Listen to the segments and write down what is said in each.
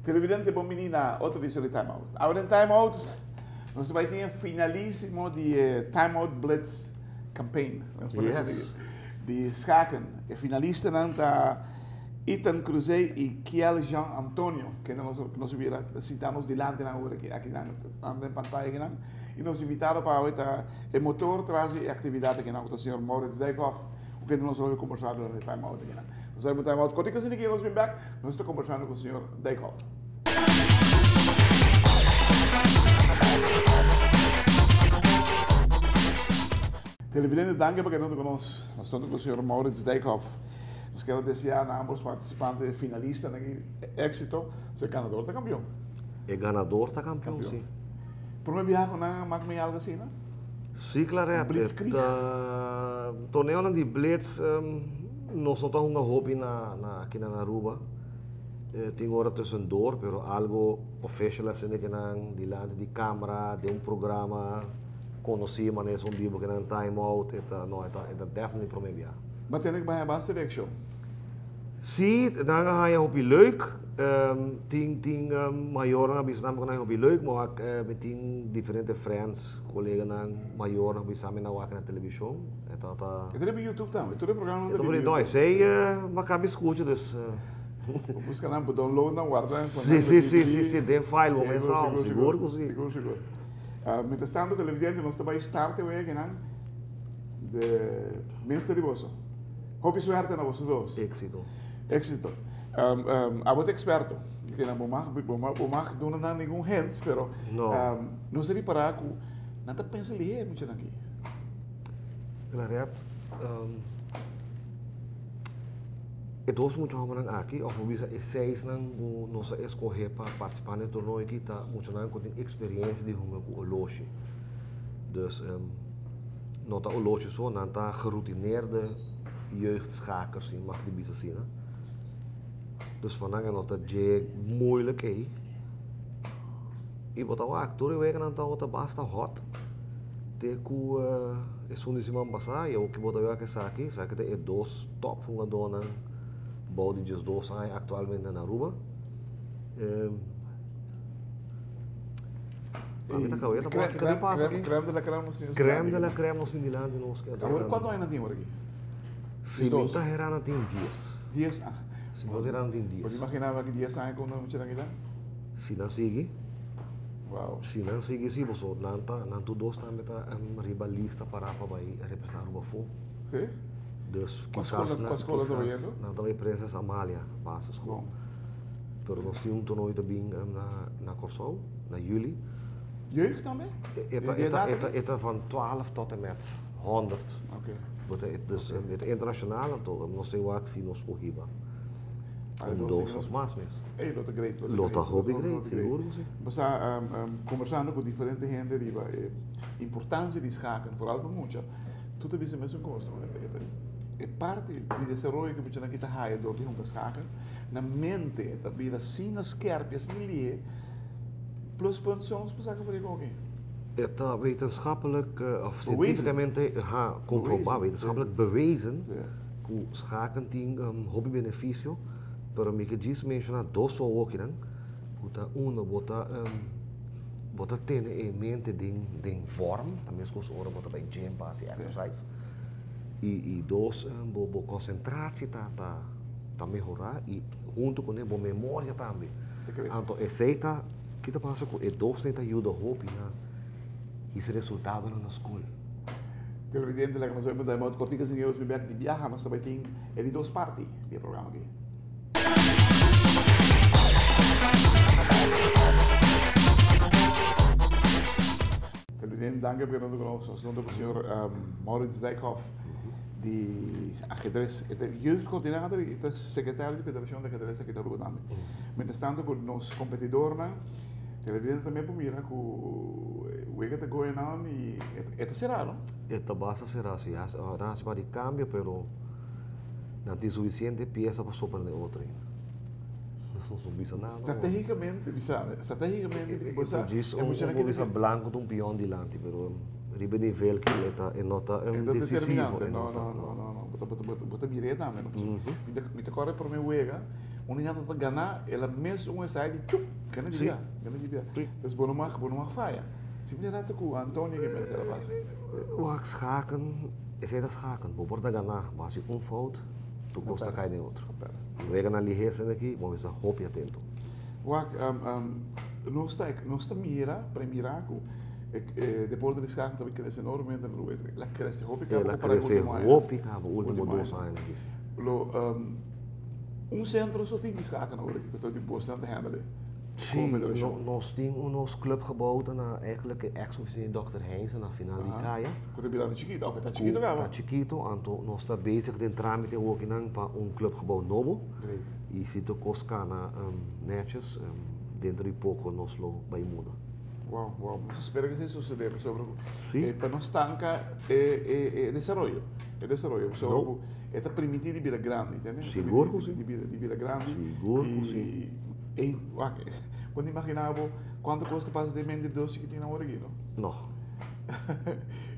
Televidente bon bini na otro edicion di Time Out. Awe den Time Out nos ta bai tin e finalisimo di e Time Out Blitz campaign. Yes. Di schaken. E finalistanan ta Ethan Cruzé y Kiel Jean Antonio, kende nos nos hubiera sinta nos dilanti nan awor aki aki nan den pantaya aki nan. Y nos invitado pa awe ta e motor tras di e actividad aki nan ku ta señor Maurits Dijkhoff, ku kende nos lo bai kombersá durante e time out aki nan. Nos ta bai un time out kortiko asina ki nos bin bek, nos ta kombersando ku señor Dijkhoff. Televidente danki pa keda huntu ku nos. Nos ta huntu ku señor Maurits Dijkhoff. Nos keda desea na ambos participante finalistanan aki exito. So e ganador ta campeon. E ganador ta campeon, si. Prome biaha ku nan a mak mei algo asina? Si, Claret. Blitzkrieg? Ta torneonan di blitz nos no ta hunga hopi na na aki na Aruba. Tin ora tussendoor, pero algo official asina ke nan dilanti di camera den un programa conoci manera esun di bo ke nan time out e ta no e ta e ta definitely prome biaha. Bo a tene ku bai a base reakshon? Si, nan a haña hopi leuk. Tin tin mayornan a bisa nan ku nan haña hopi leuk, ma wak mi tin diferente friends, koleganan, mayornan ku bisa mi nan wak na televishon. E tabata. E ta riba YouTube tambe, tur e programanan ta riba YouTube. No, esei mi a kaba skucha dus. Bo buska nan, bo download nan, warda nan. Si, si, si, si, si, den file bo mensao, sigur ku si. Sigur, sigur. Mientras tanto televidente nos ta bai start e weganan de mester di boso. Hopi suerte na boso dos. Éxito. Éxito. Abo ta experto. Ke nan bo mag bo mag duna nan ningun hints, pero No. nos a ripará ku nan ta pensa lihé e muchanan aki. Claret, e dos mucha hobennan aki, òf bo bisa e seisnan ku nos a eskohé pa partisipá na e torneo aki ta muchanan ku tin eksperensia di hunga ku oloshi. Dus no ta oloshi so, nan ta gerutineerde jeugdschakers, si mag di bisa asina. Dus pa nan e no ta dje moeilijk ei. I bo ta wak, tur e weganan tabata basta hot te ku esun di siman pasá i awoki bo ta wak esaki, esaki ta e dos top hungadónan bou di 12 aña aktualmente na Aruba. Ami ta kaweta bo aki ta pasa aki. Crème de la crème nos tin Crème de la crème nos tin dilanti nos. Awor kuantu aña nan tin awor aki? Si mi ta hera nan tin 10. 10 aña. Si mi ta hera nan tin 10. Bo ta imagina bo aki 10 aña kon nan muchanan aki ta? Si nan sigui. Wow. Si nan sigui si boso nan ta nan tur dos tambe ta riba lista para pa bai representa Aruba afo. Si? Dus Kua skola kisas kua skola ta bayendo? Nan ta bai Prinses Amalia basisschool. Bon. Pero nos tin un torneo ta bin na na Kòrsou na juli. Jeugd tambe? E ta Di e ta edat e ta aki? e ta van 12 tot en met 100. Oké. Bo ta dus e ta internashonal anto nos tin wak si nos por hiba Ah, un dos dos nos of mas mes. Ey, lo ta great, lo ta Lo great. ta hopi great, Hopi great. sigur ku si. Bo sa kombersando ku diferente hende riba e importansia di schaken, vooral pa mucha, Tur ta bisa mesun kos, no? E parti di desaroyo ku muchanan ki ta haya dor di hunga schaken, nan mente ta bira asina skerp i asina lihe, pluspunt soms pa saka for di koki. E ta wetenschappelijk of Bewezen. cientificamente ha comproba, Bewezen, wetenschappelijk bewezen Sí. ku schaken tin hopi beneficio, pero mi ke djis menciona dos sowokinan ku ta uno bo ta Bo ta tene e mente den den vorm, ta meskos ora bo ta bai gym pa hasi exercise. I i dos, bo bo konsentratie ta ta ta mehorá i huntu kuné bo memoria tambe. Ta krese. Anto esei ta, ki ta pasa ku e dosnan ta yuda hopi na hisa resultadonan na skol. Televidente, laga nos bai punta e mout kortiko sin nos bek di biaha, nos ta bai tin e di dos parti di e programa aki. Televidente, danki pa keda ku nos. Nos ta ku señor Maurits Dijkhoff di ajedrez. E ta jeugdcoördinator i e ta sekretario di Federashon di Ajedrez aki na Aruba tambe. Mientras tanto ku nos kompetidornan, televidente tambe por mira ku wega ta going on i e ta será, no? E ta basta será, si. Nan hasi par di kambio, pero. Nan tin sufisiente piesa pa sorprende otro ainda. Nos no bisa nada. Stratégicamente, bisa, stratégicamente, bo sa, Djis un, un bisa blanco ta un pion dilanti, pero riba e nivel ki e ta, e no ta decisivo. E no, no, no, no, no. Bo ta mir'é tambe, no? Mi ta kòrda e promé wega, un niñato ta gana, el a mes un esai di chup, gana di bia, gana di bia. Dus bo no mag, bo no mag faya. Si mi ta rato ku Antonio ke mester a pasa. Wak schaken, esei ta schaken, bo por ta gana, bo hasi un fout, tur kos ta kai den otro. Wega na lihé esei aki, bo mester hopi atento. Wak, nos ta, nos ta mira, premira ku e deporte di schaken ta bin krese enormemente na Aruba. El a krese hopi kaba kompara ku ultimo aña. El a krese hopi kaba ultimo dos aña aki. Lo, un sentro so tin di schaken awor aki ku ta di bosnan ta handle. Sí, nos tin unos clubgebouw ta na eigenlijk e ex oficina di Dòkter Heinze na final di kaya. Ku ta birando chikito, of e ta chikito kaba? Ta chikito, anto nos ta bezig den tramite awokinan pa un clubgebouw nobo. Great. I si tur kos kana netjes, dentro di poko nos lo bai muda. Wow, wow. Nos ta spera ku esei sosodé pasobra ku pa no stanka e desaroyo, e desaroyo pasobra ku e ta permití di bira grandi, tende? Sigur ku si. Di bira grandi. Sigur ku si. I wak, bo ta imaginá bo kuantu kos ta pasa den mente di dos chikitin awor aki, no? No.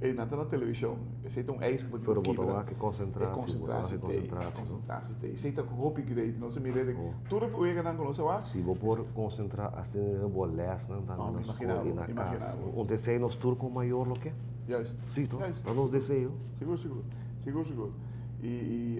Ey, nan ta na televishon. Esei ta un eis ku bo tin ku kibra. Pero bo ta wak e konsentrasi. E konsentrasi ta ei. E konsentrasi ta ei. Esei ta hopi great. Nos a mira den tur e weganan ku nos a wak. Si bo por konsentrá asina den bo lèsnan tambe na skol i na kas. Un deseo nos tur komo mayor lo ke. Juist. Si to? Ta nos deseo. Sigur, sigur. Sigur, sigur. I,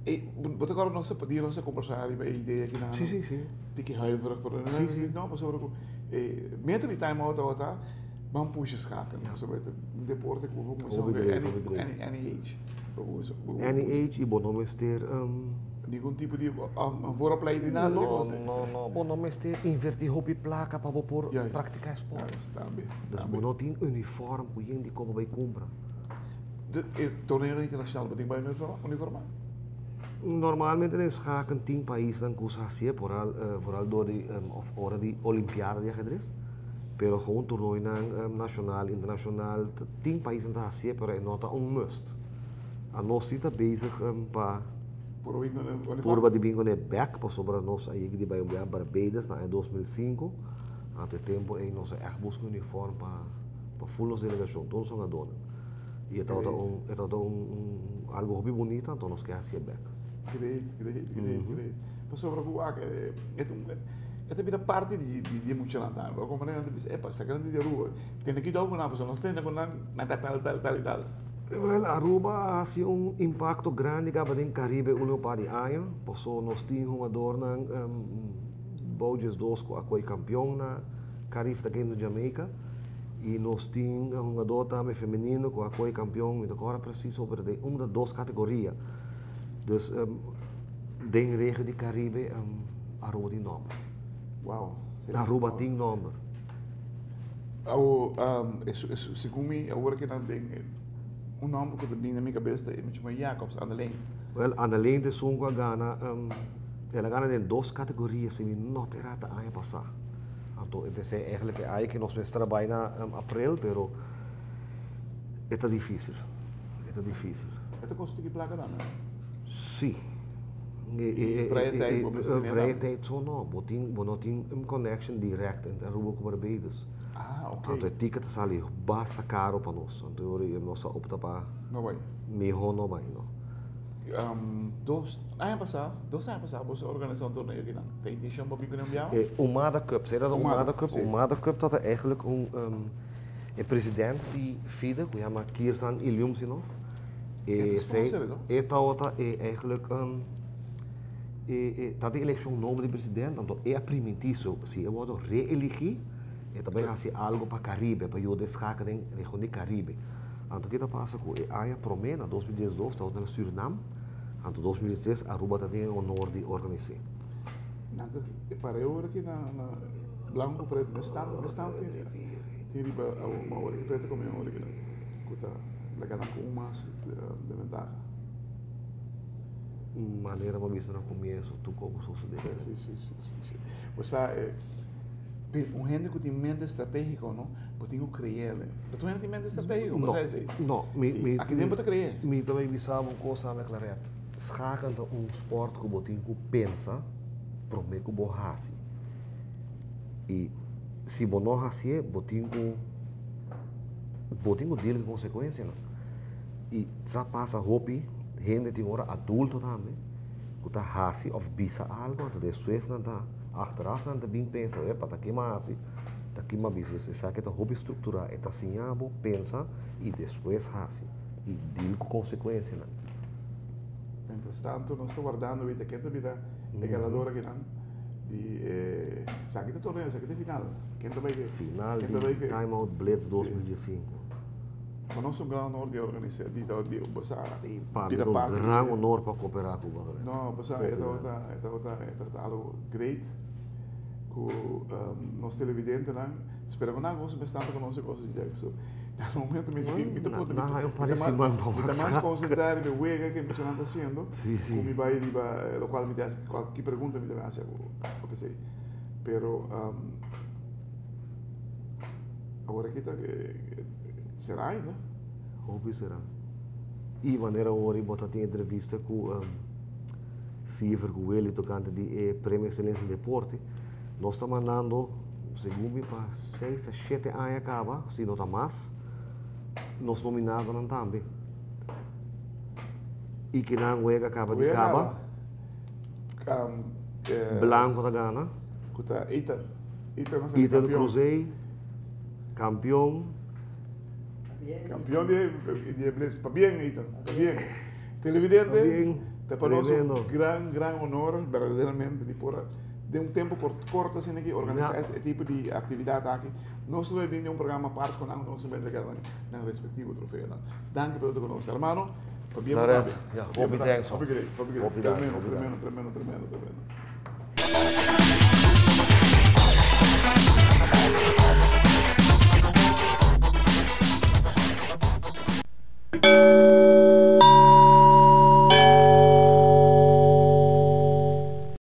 i, bo ta kòrda nos dia nos a kombersá riba e idea aki nan? Sí, sí, sí. Tiki huiverig, pero sí, sí. No, pasobra ku e meta di time out tabata ban pusha schaken, pasobra e ta un deporte ku bo por kuminsá Hopi hunga great, any, hopi great. any, any age. Bo por kuminsá, bo por Any age i bo no mester Ningun tipo di vooropleiding, nada di No, kos. no, no, bo no mester invertí hopi plaka pa bo por praktiká e sport. Juist, tambe, Dus tambe. bo no tin uniform ku yende koba bai kumpra. De e torneo internacional bo tin bai uniforma? Normalmente den schaken tin paisnan ku sa hasié vooral vooral door di of ora di olimpiada di ajedrez pero gewoon torneonan nacional internacional tin paisnan ta hasié pero e no ta un must. Anos si ta bezig pa purba di bin kuné bek pasobra nos a yega di bai un bia Barbados na aña 2005 anto e tempo ei nos a ègt buska uniform pa pa full nos delegacion tur nos hungadónan. I e tabata un, e tabata un, un algo hopi bunita, anto nos ke hasié bek. Great, great, great, great. Pasobra ku wak, e ta un, e ta bira parti di, di, di e muchanan tambe. Bo komprende? Nan ta bisa, epa, esaki nan ta di Aruba. Tene kuidou ku nan, pasobra nos tende ku nan, nan ta tal, tal, tal i tal. Wel, Aruba a hasi un impakto grandi kaba den Karibe ultimo par di aña, paso nos tin hungadornan bou 12 ku a koi kampion na Carifta Games na Jamaica. I nos tin un hungadó tambe femenino ku a kohe kampion, mi ta kòrda presis pero den un ta dos kategoria. Dus den regio di Karibe Aruba tin nòmber. Wow. Aruba tin nòmber. Awo, segun mi awor ke nan den un nòmber ku ta bini na mi kabes ta e muchacho Jacobs, Anneleen. Wèl, Anneleen ta esun ku a gana, el a gana den dos kategoria si mi no ta erá ta aña pasá. Anto e pensé eigenlijk e ai ke nos mester a bai na april, pero e ta difícil. E ta difícil. E ta kosta tiki plaka tambe, no? Sí. Vrije tijd bo mester tene tambe. Vrije tijd so no. Bo tin, bo no tin un connection direct entre Aruba ku Barbados. Ah, ok. Anto e ticket ta sali basta karo pa nos. Anto e ora nos a opta pa. No bai. Mihó no bai, no. Dos aña pasá, dos aña pasá boso a organisá un torneo akinan. Ta intenshon pa bin ku nan biaha? E Umada Cup, si era Umada Cup. Umada Cup tabata eigenlijk un e president di FIDE ku yama Kirsan Ilyumzhinov. E ta sponsor no? E tabata e eigenlijk e ta di elekshon nobo di president, anto e a primintí so si e wòrdu reeligí e ta bai hasi algu pa Karibe, pa yuda e schaken den region di Karibe. Anto ke ta pasa ku e aña promé na 2012 tabata na Surinam, anto 2013 Aruba ta tin e honor di organis'é. Nan ta e pareu ora ki na na blanku ku pretu mes tantu mes tantu tin tin riba awor ma ora ki pretu kome ora ki ku ta laga nan ku un mas de ventaha. Manera bo a bisa na komienso tur kos ku sosodé. Si si si si si. Bo sa e. Un hende ku tin mente stratégiko, no, bo tin ku kre'é. Bo tin hende tin mente stratégiko, bo sa esei? No, mi, mi, Aki den bo ta kre'é. Mi ta bai bisa bo un kos tambe, Claret. Schaken ta un sport ku bo tin ku pensa promé ku bo hasi. I si bo no hasié, bo tin ku bo tin ku deal ku e konsekuensianan. I sa pasa hopi hende tin ora adulto tambe ku ta hasi òf bisa algu, anto despues nan ta Achteraf nan ta bin pensa, epa, ta kima hasi, ta kima bisa. Dus esaki ta hopi strukturá. E ta siña bo pensa i despues hasi i deal ku konsekuensianan. Mientras tanto nos ta wardando wita ken ta bira e ganador akinan di e esaki ta torneo, esaki ta e final. Ken ta bai ke? Final di Time Out Blitz 2015. Pa nos un gran honor di organisa, di ta, di bosa Pa mi ta un gran honor pa cooperá ku bo. No, bosa e tabata, e tabata, e tabata algo great ku nos televidentenan, spera ku nan gosa bastante ku nos e kos di dje. So, na momento mi mi ta puntra, mi ta mas konsentrá riba e wega ku e muchanan ta hasiendo, ku mi bai riba lokual mi ta hasi, kualke pregunta mi ta hasi òf esei. Pero Awor aki ta será ainda. Hopi será. I manera awor bo ta tin entrevista ku Siever ku Willy tokante di e Premio Excelencia en Deporte. Nos ta mandando, segun mi, pa seis a shete aña kaba, si no ta mas, nos nominadonan tambe. I kinan wega kaba di kaba. Blanco ta gana. Ku ta Ethan. Ethan Cruzé, kampion. Kampion di e Blitz. Pabien, Ethan. Pabien. Televidente, ta pa nos un gran, gran honor, berdaderamente, di por den un tempo korto asina aki organisá e tipo di aktividat aki. Nos lo bini den un programa apart ku nan, nos lo entrega nan respektivo trofeonan. Danki pa ta ku nos. Hermano, pabien pa papia. Hopi thanks. Hopi great, hopi great. Tremendo, tremendo, tremendo, tremendo.